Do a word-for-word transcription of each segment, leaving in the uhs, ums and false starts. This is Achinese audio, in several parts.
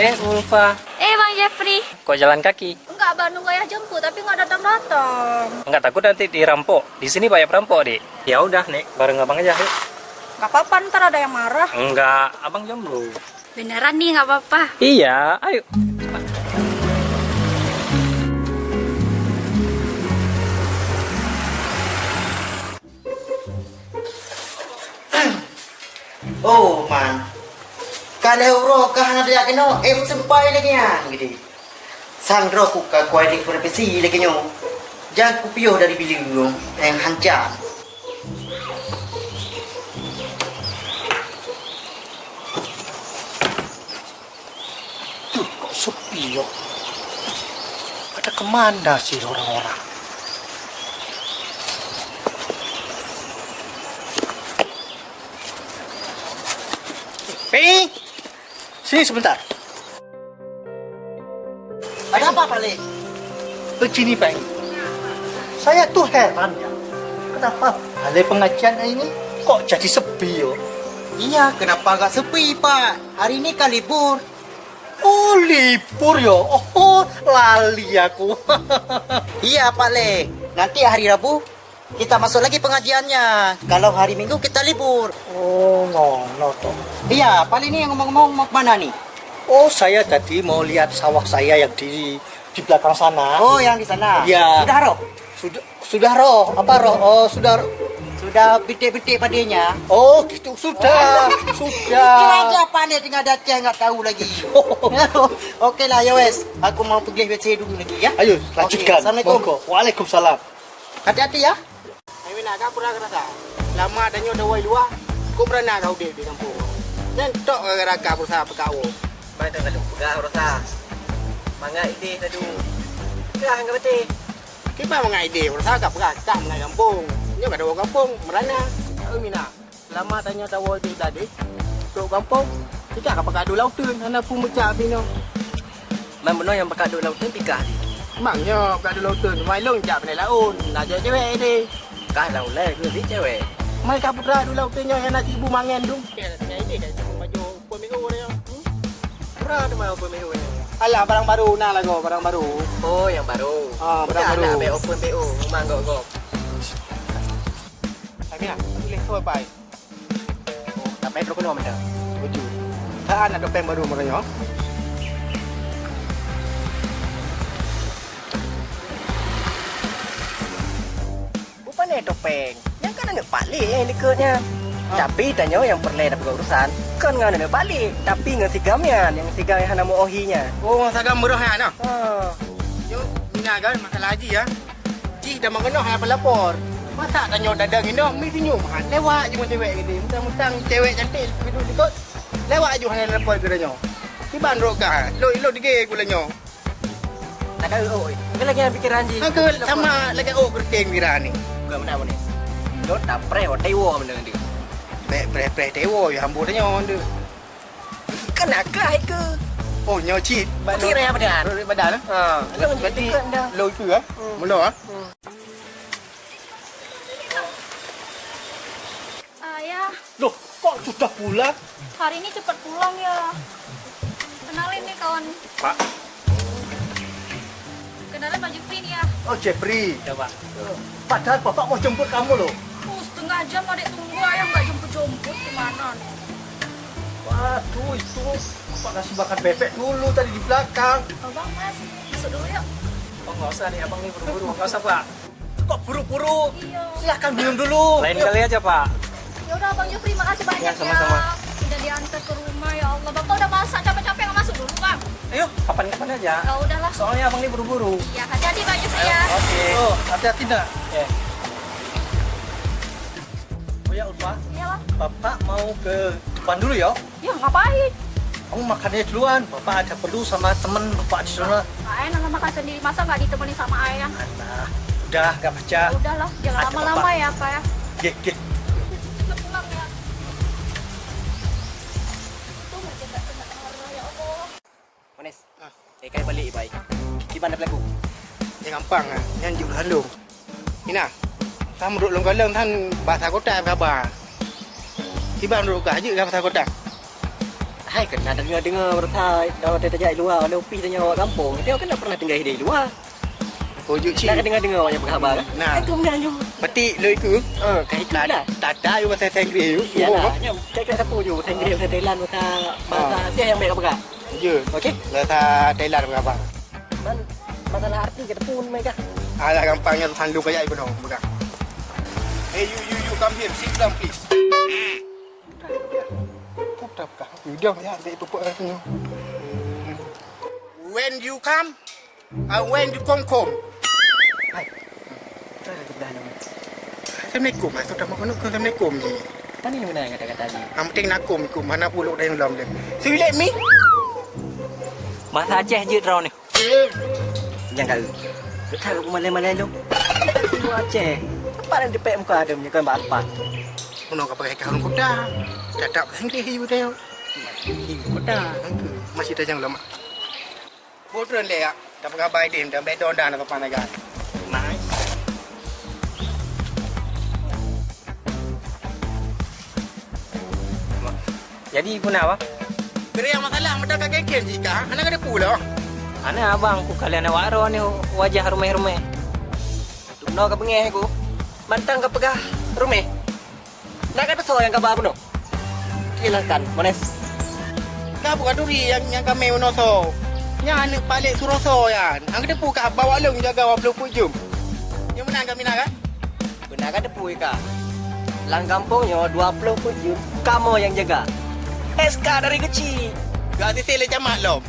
Eh, Ulfa. Eh, Bang Jeffrey. Kok jalan kaki? Enggak, Bang, nunggu ayah jemput, tapi enggak datang-datang. Enggak takut nanti dirampok? Di sini banyak perampok, Dik. Ya udah, naik bareng abang aja, yuk. Enggak apa-apa, ntar ada yang marah. Enggak, abang jomblo. Beneran nih, enggak apa-apa. Iya, ayo. Oh, man. Ka lhèe uroe ka hana tajak keunoe, eh, meuseumpai lagèe nyan, geude. Sang droe ku ka kuai lé profesi lagèe nyoe. Jan kupiôh dari bileue, eh, hanca. Duh, kok sepi yo? Pada kemana sih orang-orang? Peng, sini sebentar. Ada apa, Pak Lek? Begini, Peng. Saya tuh heran ya. Kenapa balai pengajian ini kok jadi sepi yo? Iya, kenapa agak sepi, Pak? Hari ini kan libur. Oh, libur ya? Oh, lali aku. Iya, Pak Lek. Nanti hari Rabu kita masuk lagi pengajiannya. Kalau hari Minggu kita libur. Oh, ngono toh. Iya, Pak Lek ni ngomong-ngomong mau kemana nih? Oh, saya tadi mau lihat sawah saya yang di di belakang sana. Oh, yang di sana. Iya. Sudah roh? Sudah, sudah roh. Apa roh? Oh, sudah. Sudah bintik-bintik padanya. Oh, gitu. Sudah. Sudah. Kira aja apa ni tinggal datang nggak tahu lagi. Oke lah, ya wes. Aku mau pergi W C dulu lagi ya. Ayo, lanjutkan. Oke, assalamualaikum. Monggo. Waalaikumsalam. Hati-hati ya. Hai Mina, ka peue rasa? Lama tanyoe tawoe luwa, kok beurana ka udeb di gampông. Nyan tok gara-gara ka berusaha peukawo. Bai teuka lôn peugah berusaha. Mangat ideh tadu. Peugah ngon beuteh. Kiban mangat ideh berusaha ka peugah, ka mangat gampông. Nyoe ka tawoe gampông, meurana. Hai Mina, lama tanyoe tawoe di tadi. Tok gampông, kita ka peugah dua lauteun, hana peue meucak binoe. Man bunoe nyang pakat duek lam uteuen pih kah jih. Mang nyoe pakat duek lam uteuen, cuma ilôn jak pandai laôt, na cewek-cewek deh. Kah lam ulèe keuh cit cewek. Mai kah putra duek lam uteuen nyoe nyang na cit ibu mangen dum. Nyan ideh ka ibu baju pun B O dia. Hmm? Pura teuma pun B O ni. Alah, barang baru na lagoe, barang baru. Oh, nyang baru. Ah, barang baru. Nak bèk open B O, rumah gok-gok. Samia, tuléh soe pai. Oh, sampai trok keunoe mantong. Tuju. Ka na topeng baru meureunoe. Bukan eh topeng. Nyang kan aneuk Pak Lek nyang likot nyan. Ah. Tapi tanyoe nyang peureulèe tapeugah urusan, kon ngon aneuk Pak Lek, tapi ngon si Gam nyan, nyang si Gam nyang hana meu-oh hi nyan. Oh, si Gam meureuh nyan, ah? Ha. Nyoe, Mina kan masalah haji, ya. Jih dah meukeunong hai pelapor. Masa tanyoe dadang inong mi tanyoe mahan lewat je cewek gede. Mentang-mentang cewek cantik peuduek likot. Lewat je hana lapor keu tanyoe. Kiban rot ka. Lôn, lôn dige gula nyoe. Tak ada oi. Kan lagi dalam pikiran jih. Kan ke sama lagi oh keriting pikiran ni. Bukan benar ni. Lôn tak preh watèe wo benda dia. Bèk preh-preh tewo ya hambur tanyoe dia. Kan akah ke? Oh, nyoe cit. Cit raya badan. Raya badan, eh? Ha. Berarti lo itu, eh? Hmm. Mula, eh? Hmm. Ayah. Loh, kok sudah pulang? Hari ini cepat pulang ya. Kenalin nih kawan. Pak. Kenalin Bang Jeffrey nih ya. Oh, Jeffrey. Ya, Pak. Padahal Bapak mau jemput kamu loh. Oh, setengah jam adek tunggu ayah nggak jemput-jemput gimana nih? Waduh, itu Bapak kasih makan bebek dulu tadi di belakang. Abang, Mas, masuk dulu yuk. Oh, nggak usah nih, abang nih buru-buru. Nggak usah, Pak. Kok buru-buru? Iya. Silahkan minum dulu. Lain kali aja, Pak. Ya udah, Bang Jeffrey, makasih banyak ya. Ya, sama-sama. Udah diantar ke rumah, ya Allah. Bapak udah masak capek-capek nggak masuk dulu, Bang? Ayo, kapan-kapan aja. Ya udahlah. Soalnya abang ini buru-buru. Iya, hati-hati, Bang Jeffrey, ya. Oke. Oh, hati-hati, nak. Oke. Oh ya, Ulfa. Iya, Bang. Bapak mau ke depan dulu ya. Ya, ngapain? Kamu makannya duluan. Bapak ada perlu sama temen Bapak di sana. Ayah nak makan sendiri, masa nggak ditemani sama ayah? Alah, udah, nggak pecah. Ya udahlah, jangan lama-lama ya, Pak ya. Gih, gih. Cepet pulang ya. Untung aja nggak kena marah, ya Allah. Manis. Ah. Eh, kai balik, bai. Kiban dah berlaku. Dia gampang ah. Nyan juk handong. Ina, tham rot lôn kalon tham bahasa kota apa khabar? Kiban rot kah jeuet kah bahasa kota? Hai, keuneuk deungoe-deungoe beurasa, watèe tajak i luwa, watèe upih tanyoe awak gampông. Tanyoe kan tak pernah tinggai di luwa. Oh, jeuet cit. Dah ka deungoe-deungoe awak nyang peugah haba kan? Nah. Hai, keuneuk nyoe. Berarti lôn ikut? Eh, ka ikut lah. Tata yuk bahasa Inggris yuk. Iyalah, nyoe cak-cak sapeue yuk, bahasa Inggris, bahasa Thailand, bahasa, bahasa Aceh nyang bèk ka peugah. Jeuet. Okey? Bahasa Thailand peugah haba. Man, masalah arti ka teupeu mereka. Alah, gampang nyan, Tuhan lu kaya ibu dong, peugah. Hey, you, you, you, come here. Sit down, please. Peugah, peugah. Udah, ya, ambil pupuk rasanya. When you come, uh, when you come, come. Hai. Assalamualaikum. Ah, sudah makan ke assalamualaikum ni. Apa ni guna kata-kata ni? Yang penting nakum ikut mana puluk dan lom dia. So you let me? Bahasa Aceh je droe ni. Nyang kau. Kau malai-malai lu. Bahasa Aceh. Apa yang dipek muka ada punya kan apa? Kena kau pakai kahun kuda. Tetap Inggris you dia. Kuda. Masih tajang lama. Boh treun lé yak, tapeugah bai deh, dan bèk don dah na kapan lagak. Nice. Jadi, peue na, Bang? Beri yang masalah, meudah ka kengken jika, hana ka depu lah. Hana, Abang, ku kalian awak ro ni wajah rumeh-rumeh. Dumno ka beungéh ku, mantang ka peugah rumeh. Nak kata soe nyang kaba bunoe? Silahkan, Mones. Ka bukan duri nyang, nyang kamé bunoe soe. Nyan aneuk Pak Lek Suroso nyan. Ang teupeue ka bawa lôn jaga dua ploh peuet jeuem. Nyang meunan kami na kan? Beuna ka teupeue ka. Lam gampông nyoe dua ploh peuet jeuem kamoe nyang jaga. S K dari keuchik. Gak sisé lé camat lom.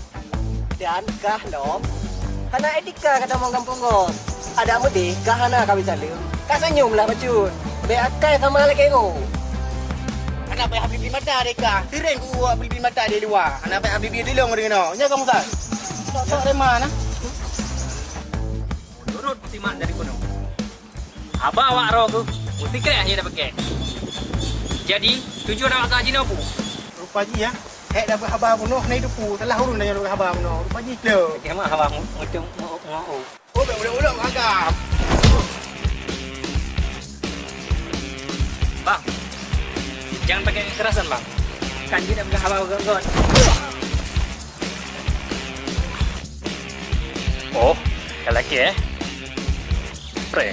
Dan kah lom, hana etika ka tamong gampông gob. Adak meudeh kah hana kawin saleuem. Ka senyum lah bacut. Bèk akai sama lagèe nyoe. Hana payah bli-bli mata deh kah. Sering ku uak bli-bli mata di luwa. Hana payah bli-bli dilong deungon nyoe. Nyoe kamu sah. Sok-sok rema nah. Menurut simak dari gunung. Haba awak roh tu, meusikrek hana dapeuke. Jadi, tujuan awak ka jinoe pu? Rupa jih ya. Hek dapet haba bunoe, hana idup pu. Salah ureueng dah dapet haba bunoe. Rupa jih tu. Kiamat haba mu-, mutung mu-, mu-, mu-. Oh, bèk ulok-ulok agam. Bang, jangan pakai kekerasan, Bang. Kan jih dah peugah haba geugot. Oh, ka laki eh? Pre.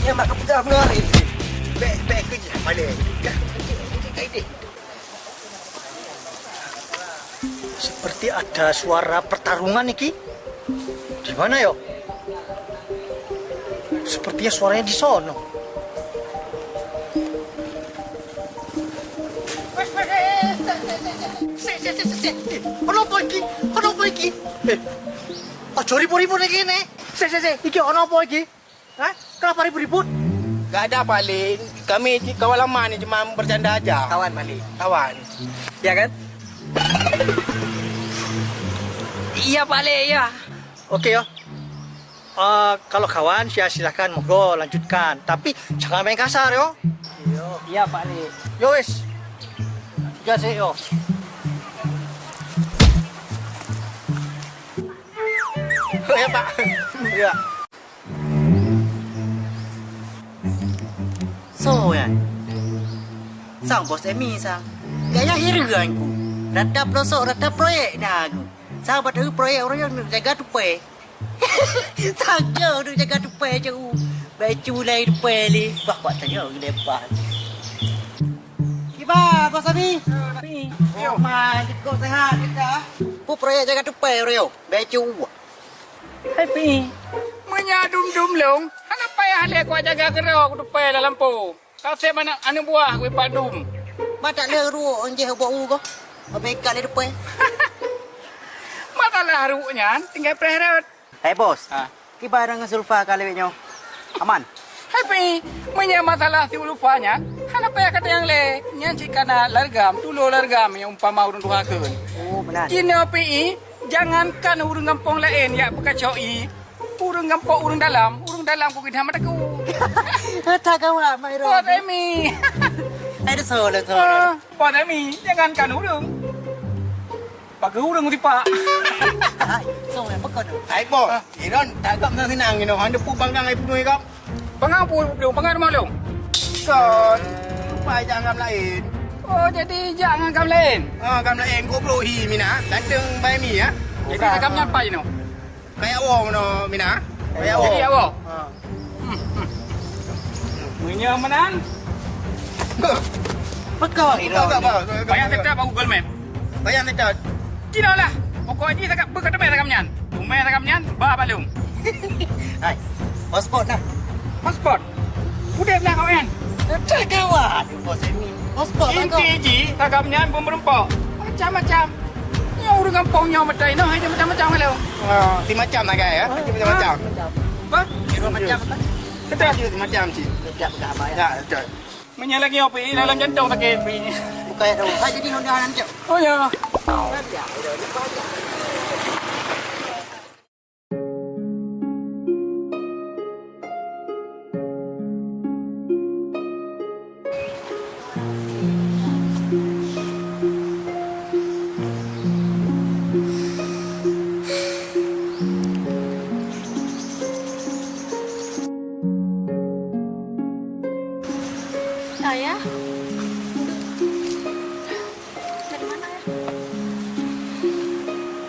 Nyan mak keupeugah meunurot. Bèk, bèk keujah malèe. Dah, kaideh. Seperti ada suara pertarungan niki. Di mana yo? Sepertinya suaranya di sono. Sik, sik, sik, sik, sik. Eh, ono apa iki? Ono apa iki? Eh, aja ribut-ribut lagi nih. Sik, sik, sik. Iki ono apa iki? Hah? Kenapa ribut-ribut? Gak ada, Pak Lin. Kami ci-, kawan lama ni, cuma bercanda aja. Kawan, Pak Lin. Kawan. Ya kan? Iya, Pak Lin, iya. Oke, yo. Eh, kalau kawan, ya silahkan, monggo lanjutkan. Tapi jangan main kasar, yo. Iya, Pak Lin. Yo, wes. Tiga sih, yo. Ya, Pak. Ya. Soe nyan? Sang bos Emi sang. Gaya hireuen ku. Rata pelosok, rata proyek dah ku. Sang bateue proyek ureueng nyang jaga tupai. Sang jauh tu jaga tupai jauh. Bacu lai tupai lé. Bah, kuat tanyoe geuleupah. Kiba, Bos Abi? Yo. Ma, jikok sehat kita. Pu proyek jaga tupai ureueng nyoe. Bacu. Hai Pi, meunyo dum-dum lôn, hana payah lé kujaga keudroe kutupai lam lampôh. Ka sép aneuk, aneuk buah kuipat dum. Matak lé ruok jih ubak u goh. Abéh ikat lé tupai. Masalah ruok nyan tinggai preh rot. Hai bos, ha. Kiban ngon Zulfa ka lewat nyoe? Aman? Happy, meunyo masalah si Ulfa nyan, hana payah katanyong lé. Nyan cit kana largam, tulo largam nyang umpama ureueng tuha kheun. Oh, meunan. Jinoe Pi, jangankan ureueng gampông laén jak peukaco ié, ureueng gampông ureueng dalam, ureueng Dalam ku keudah mata ku. Tagawa, Mairo. Bos Emi. Hai, dah solo, solo. Ah, Bos Emi, jangankan ureueng. Pakai ureueng tipak. Hai, so, apa kau tu? Hai, Bos. Ah. Iron, tagap senang-senang, you know. Hana pu banggang ai penuh gap. Banggang pu, pu, banggang rumah long. Kon. Pai jangan lain. Oh, jadi jak ngon agam laén? Ah, agam laén. Goblok hi, Mina. Ganteng bai mi, ya. Jadi agam nyan pai noh? Kayak wong no, Mina. Kayak wong. Jadi awak? Ha. Hmm, hmm. Meunyoe meunan. Peugah. Peugah, peugah, peugah. Payah tetap bak Google Map. Payah tetap. Cina lah. Pokok jih tagap beuka teumé tagap nyan. Teumé tagap nyan, ba balum. Hai. Paspor nah. Paspor. Udeb lah kawan. Dah kawan. Bos Emi. Bos kok, Bos kok. Inti jih, kagam nyan beumeureumpok. Macam-macam. Nyoe ureueng gampông nyoe meutai noh, hai macam-macam kalau. Ah, si macam lah, guys, ya. Macam-macam. Ah. Apa? Kira macam apa? Betul. Si macam, si. Tidak, tidak apa, ya. Ya, betul. Meunyoe lagèe nyoe, Pi, dalam jantong sakét, Pi. Bukan ya, dong. Hai, jadi honda nanti. Oh, ya. Ayah? Dari mana, Ayah?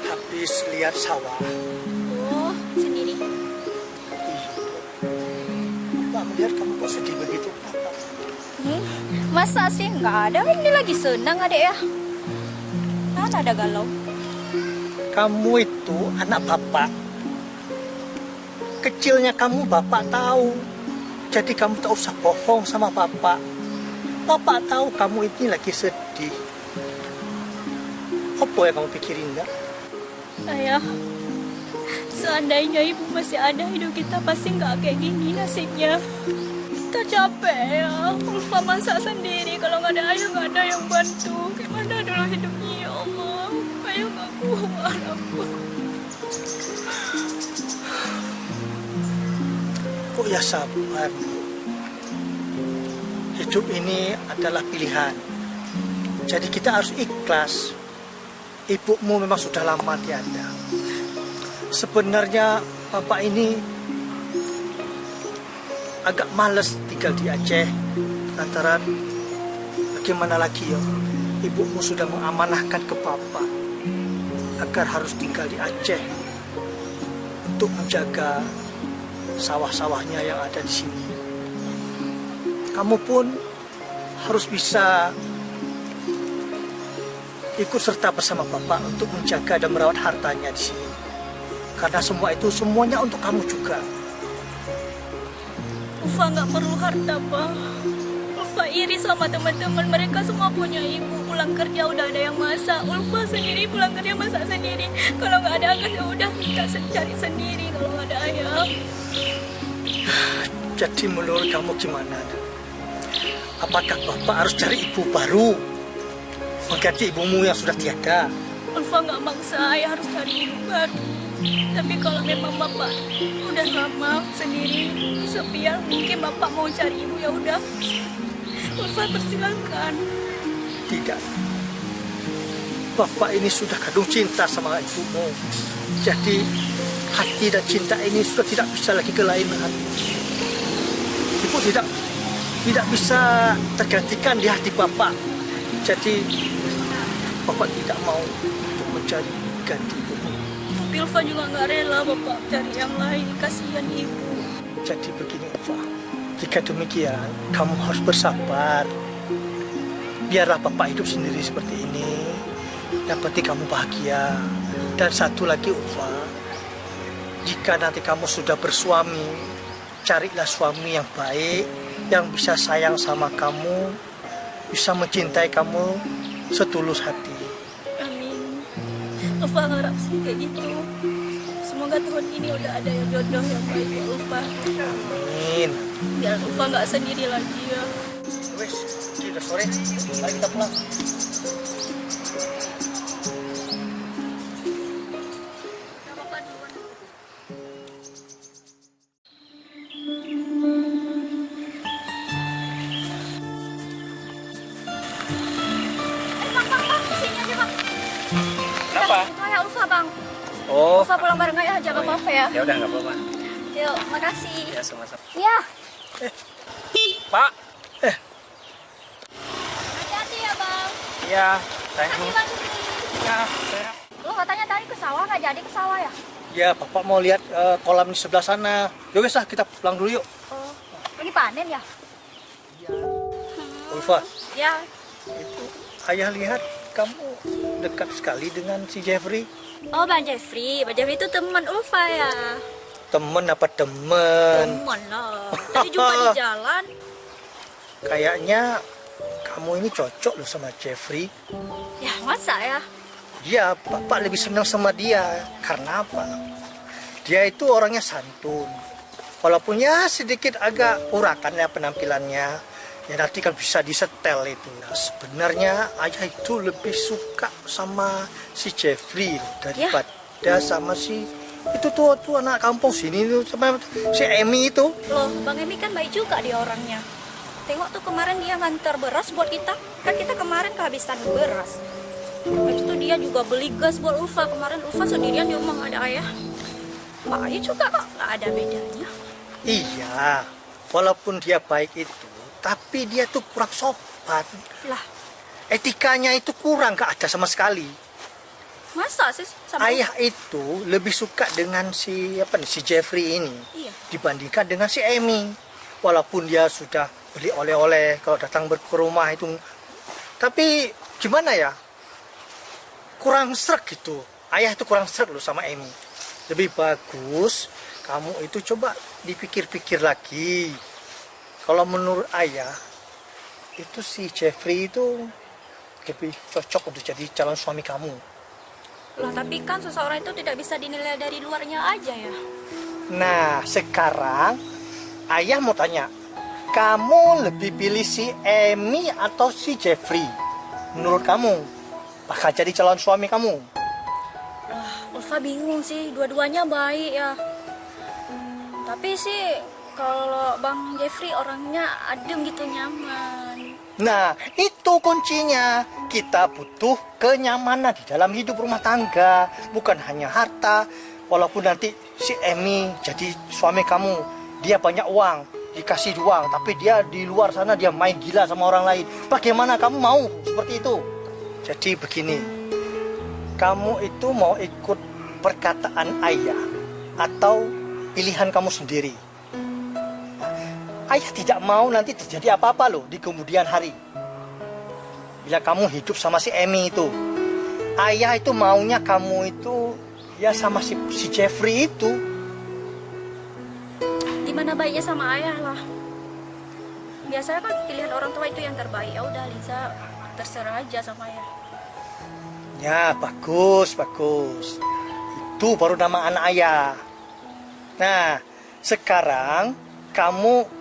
Habis lihat sawah. Oh, sendiri? Iya. Bapak melihat kamu kok sedih begitu, Bapak? Nih, masa sih nggak ada? Ini lagi senang, Adek, ya. Mana ada galau? Kamu itu anak Bapak. Kecilnya kamu Bapak tahu. Jadi kamu tak usah bohong sama Bapak. Bapak tahu kamu ini lagi sedih. Apa yang kamu pikirin, Nak? Ayah, seandainya ibu masih ada, hidup kita pasti nggak kayak gini nasibnya. Kita capek ya, Ulfa masak sendiri. Kalau nggak ada ayah, nggak ada yang bantu. Gimana dulu hidupnya, ya Allah? Ayah nggak kuat, aku. Kok ya sabar, Bu? Hidup ini adalah pilihan. Jadi kita harus ikhlas. Ibumu memang sudah lama tiada. Sebenarnya Bapak ini agak males tinggal di Aceh lantaran bagaimana lagi ya, ibumu sudah mengamanahkan ke Bapak agar harus tinggal di Aceh untuk menjaga sawah-sawahnya yang ada di sini. Kamu pun harus bisa ikut serta bersama Bapak untuk menjaga dan merawat hartanya di sini. Karena semua itu semuanya untuk kamu juga. Ulfa nggak perlu harta, Pak. Ulfa iri sama teman-teman. Mereka semua punya ibu, pulang kerja udah ada yang masak. Ulfa sendiri pulang kerja masak sendiri. Kalau nggak ada ayah, ya udah kita se-, cari sendiri kalau nggak ada ayah. Jadi menurut kamu gimana, Nak? Apakah Bapak harus cari ibu baru mengganti ibumu yang sudah tiada? Ulfa nggak maksa ayah harus cari ibu baru. Tapi kalau memang Bapak udah lama sendiri, sepian, mungkin Bapak mau cari ibu, ya udah. Ulfa persilakan. Tidak. Bapak ini sudah kadung cinta sama ibumu. Jadi, hati dan cinta ini sudah tidak bisa lagi ke lain hati. Ibu tidak, tidak bisa tergantikan di hati Bapak. Jadi, Bapak tidak mau untuk mencari ganti ibumu. Tapi Ulfa juga nggak rela Bapak cari yang lain. Kasihan ibu. Jadi begini, Ulfa. Jika demikian, kamu harus bersabar. Biarlah Bapak hidup sendiri seperti ini. Yang penting kamu bahagia. Dan satu lagi, Ulfa, jika nanti kamu sudah bersuami, carilah suami yang baik, yang bisa sayang sama kamu, bisa mencintai kamu setulus hati. Amin. Ulfa harap sih kayak gitu. Semoga tahun ini udah ada yang jodoh yang baik buat Ulfa. Amin. Biar Ulfa nggak sendiri lagi ya. Wes, ini udah sore. Mari kita pulang. Oh. Ulfa pulang bareng aja, nggak apa-apa ya? Ya udah, nggak apa-apa. Yuk, makasih. Ya, sama-sama. Ya. Pak. Eh. Hati-hati ya, Bang. Iya, sayang. Makasih, Bang Syukri. Ya, saya. Lo katanya tadi ke sawah, nggak jadi ke sawah ya? Ya, Bapak mau lihat, eh, kolam di sebelah sana. Ya wes lah, kita pulang dulu yuk. Oh, lagi panen ya? Iya. Ulfa. Ya. Itu, Ayah lihat kamu dekat sekali dengan si Jeffrey. Oh, Bang Jeffrey. Bang Jeffrey itu teman Ulfa ya? Teman apa teman? Teman lah. Tadi jumpa di jalan. Kayaknya kamu ini cocok loh sama Jeffrey. Ya, masa ya? Iya, Bapak lebih senang sama dia. Karena apa? Dia itu orangnya santun. Walaupun ya sedikit agak urakan ya penampilannya, ya nanti kan bisa disetel itu. Nah, sebenarnya Ayah itu lebih suka sama si Jeffrey loh daripada sama si itu tuh, tuh anak kampung sini tuh, sama si Emi itu. Loh, Bang Emi kan baik juga dia orangnya. Tengok tuh kemarin dia ngantar beras buat kita. Kan kita kemarin kehabisan beras. Habis itu dia juga beli gas buat Ulfa. Kemarin Ulfa sendirian di rumah, nggak ada ayah. Baik juga kok, nggak ada bedanya. Iya, walaupun dia baik itu, tapi dia tuh kurang sopan. Lah. Etikanya itu kurang, nggak ada sama sekali. Masa sih? Sama Ayah itu lebih suka dengan si, apa nih, si Jeffrey ini, iya, dibandingkan dengan si Emi. Walaupun dia sudah beli oleh-oleh kalau datang ber-, ke rumah itu, tapi gimana ya? Kurang sreg gitu. Ayah itu kurang sreg loh sama Emi. Lebih bagus kamu itu coba dipikir-pikir lagi. Kalau menurut Ayah, itu si Jeffrey itu lebih cocok untuk jadi calon suami kamu. Loh, tapi kan seseorang itu tidak bisa dinilai dari luarnya aja ya. Nah, sekarang Ayah mau tanya, kamu lebih pilih si Emi atau si Jeffrey? Menurut kamu, bakal jadi calon suami kamu? Wah, Ulfa bingung sih, dua-duanya baik ya. Tapi sih kalau Bang Jeffrey orangnya adem gitu, nyaman. Nah, itu kuncinya. Kita butuh kenyamanan di dalam hidup rumah tangga, bukan hanya harta. Walaupun nanti si Emi jadi suami kamu, dia banyak uang, dikasih uang, tapi dia di luar sana dia main gila sama orang lain. Bagaimana kamu mau seperti itu? Jadi begini, kamu itu mau ikut perkataan ayah atau pilihan kamu sendiri? Ayah tidak mau nanti terjadi apa-apa loh di kemudian hari. Bila kamu hidup sama si Emi itu, ayah itu maunya kamu itu ya sama si, si Jeffrey itu. Di mana baiknya sama ayah lah. Biasanya kan pilihan orang tua itu yang terbaik. Ya udah, Liza, terserah aja sama ayah. Ya, bagus, bagus. Itu baru nama anak ayah. Nah, sekarang kamu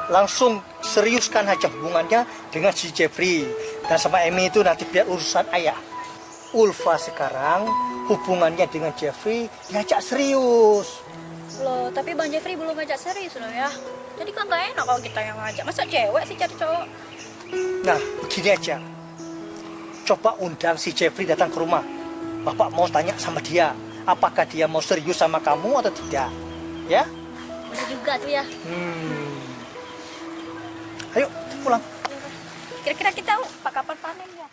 langsung seriuskan aja hubungannya dengan si Jeffrey. Dan sama Emi itu nanti biar urusan ayah. Ulfa sekarang hubungannya dengan Jeffrey diajak serius. Loh, tapi Bang Jeffrey belum ajak serius loh ya. Jadi kan gak enak kalau kita yang ngajak. Masa cewek sih cari cowok? Nah, begini aja. Coba undang si Jeffrey datang ke rumah. Bapak mau tanya sama dia, apakah dia mau serius sama kamu atau tidak? Ya? Boleh juga tuh ya. Hmm. Ayo, pulang. Kira-kira kita, Pak, kapan panen ya?